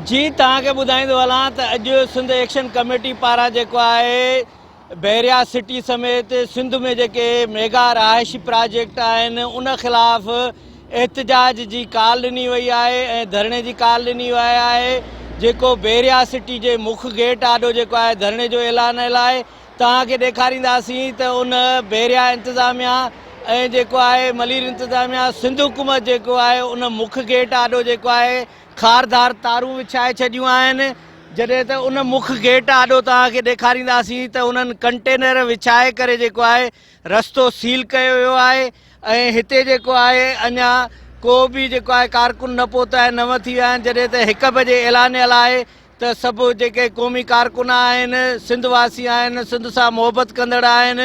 جي توهان کي ٻڌائيندو هلان ته اڄ سنڌ ايڪشن ڪميٽي پاران جيڪو آهي بحريا سٽي سميت سنڌ ۾ جيڪي ميگا رهائشي پراجيڪٽ آهن ان خلاف احتجاج جي ڪال ڏني وئي آهي ۽ ڌرڻي جي ڪال ڏني وئي آهي جيڪو بحريا سٽي جي مک گيٽ آڏو جيڪو آهي ڌرڻي جو اعلان آهي توهان کي ڏيکارينداسين ته ان بحريا انتظاميا ۽ جيڪو آهي ملير انتظاميا سنڌ حڪومت جيڪو آهي ان مک گيٽ آڏو جيڪو آهي خاردار تارون وڇائي ڇڏيون آهن جڏهن ته ان مک گيٽ آڏو توهان کي ڏيکارينداسين ته انهن ڪنٽينر وڇائي ڪري جيڪو آهي رستو سيل ڪيو ويو آهي ۽ هتي جيڪو آهي اڃا ڪو به جيڪو آهي ڪارڪن نه پهتا آهن نو ٿي ويا آهن جڏهن ته هڪ بجي اعلانيل آهي ته سڀ جيڪي قومي ڪارڪن آهن سنڌ واسي آهن سنڌ سان محبت ڪندڙ آهن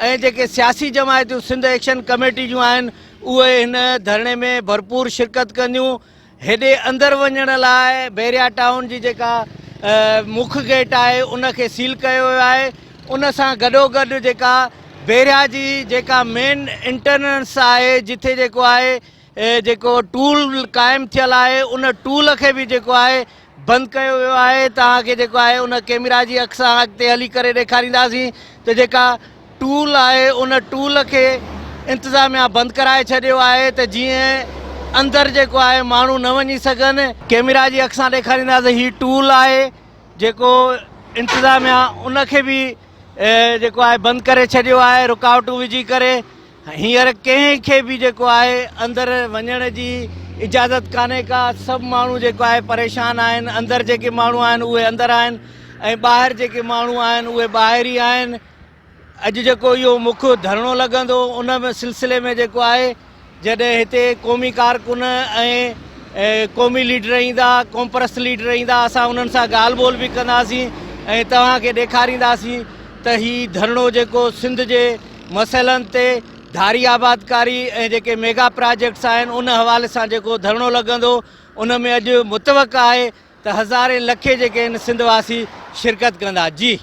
۽ جيڪي سياسي جماعتون سنڌ ايڪشن ڪميٽي جون آهن اهي هن ڌرڻي ۾ ڀرپور شرڪت ڪنديون. هيڏي اندر وڃڻ لاء بحريا ٽائون جي جيڪا مک گيٽ آهي ان کي سيل ڪيو ويو آهي ان سان گڏوگڏ جيڪا بحريا جي جيڪا مين انٽرنس آهي جٿي جيڪو آهي جيڪو ٽول قائم ٿيل آهي ان ٽول کي به جيڪو آهي بند ڪيو ويو آهي توهان کي جيڪو آهي ان ڪيمرا جي اک سان اڳتي هلي ڪري ڏيکارينداسين ته جيڪا ٽول آهي ان ٽول کي انتظاميا بند ڪرائي ڇڏيو آهي ته جيئن اندر جيڪو آهي ماڻهو نه وڃي سگهن. ڪيمرا جي اک سان ڏيکارينداسين هي ٽول آهي جيڪو انتظاميا ان کي به جيڪو آهي بند ڪري ڇڏيو آهي رڪاوٽون وجهي ڪري هينئر ڪنهن کي به جيڪو آهي اندر وڃڻ جي اجازت ڪانهي ڪا سڀ ماڻهو جيڪو آهي پريشان آهن اندر جيڪي ماڻهو آهن اهي اندر آهن ۽ ٻاهر جيڪي ماڻهو آهن اهي ٻاهر ئي آهن اڄ جيڪو اهو مک ڌرڻو لڳندو ان سلسلي ۾ جيڪو آهي جڏهن هتي قومي ڪارڪن ۽ قومي ليڊر ايندا قومپرست ليڊر ايندا اسان انهن سان ڳالهه ٻولهه به ڪنداسين ۽ توهان کي ڏيکارينداسين ته هي ڌرڻو جيڪو سنڌ جي مسئلن تي ڌاري آبادڪاري ۽ جيڪي ميگا پراجيڪٽس آهن ان حوالي سان جيڪو ڌرڻو لڳندو ان ۾ اڄ متوقع آهي ته هزارين لکين جيڪي آهن سنڌ واسي شرڪت ڪندا جي.